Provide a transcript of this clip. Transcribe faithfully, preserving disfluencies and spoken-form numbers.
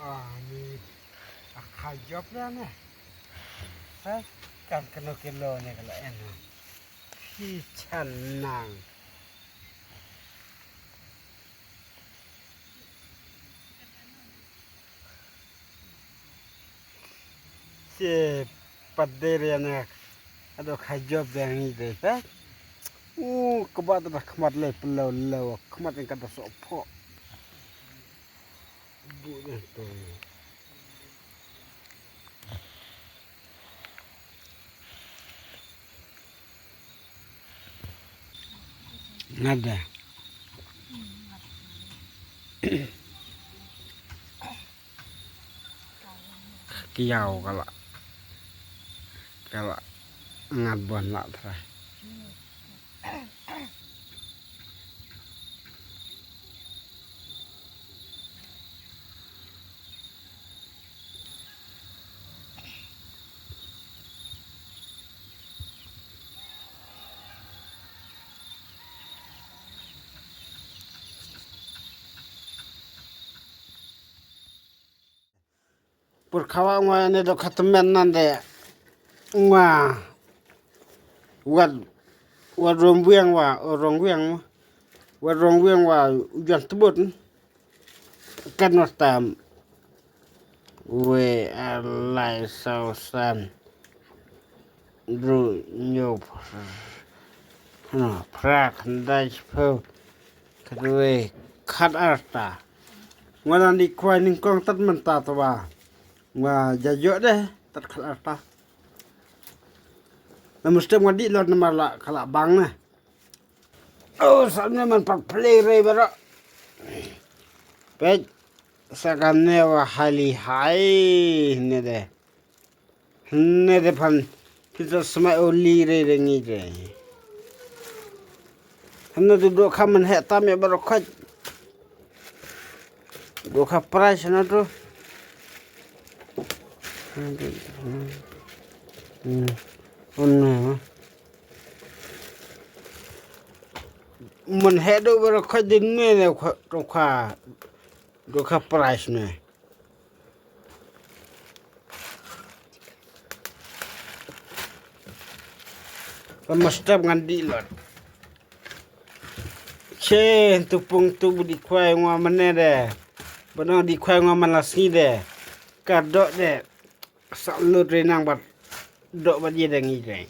Ah, ni a kha jop da ne. Sa kan kano kilo ne kala en. Hi chan nang. Che pat de re ne. Ado kha jop da ngi de pa. U kaba da khmat le pelo lo khmat ka da so pho. Bu de to. Nada. Kiaw kala. Kala. Ngat bon la tra. Pur khawa ngwa ne do khatamen nande ngwa wat wat rong wiang wa o rong wiang wa rong wiang wa ujan tebut kan tam we alai sausan ru nyop no prak ndai chpo kadwe khat arta ngwa nan di kwai ning kong tat menta to ba ngwa jajo de tat khat arta na mustem ngwa di lot na marla kala bang na. Oh, samne man pat play re baro. Pej sakane wa hali hai ne de. Ne de pan pita smai o li re re ngi re. Hana du do kha man he tam e baro khaj. Do kha price na tu. Mun he do baro khaj din ne ne do kha do kha price ne. Ba must have ngan di lot. Che tu pung tu bu di kwai ngwa mane de. Ba nang di kwai ngwa man la sngi de. Ka dok de. Sa lut ri nang bat dok bat ye de ngi de.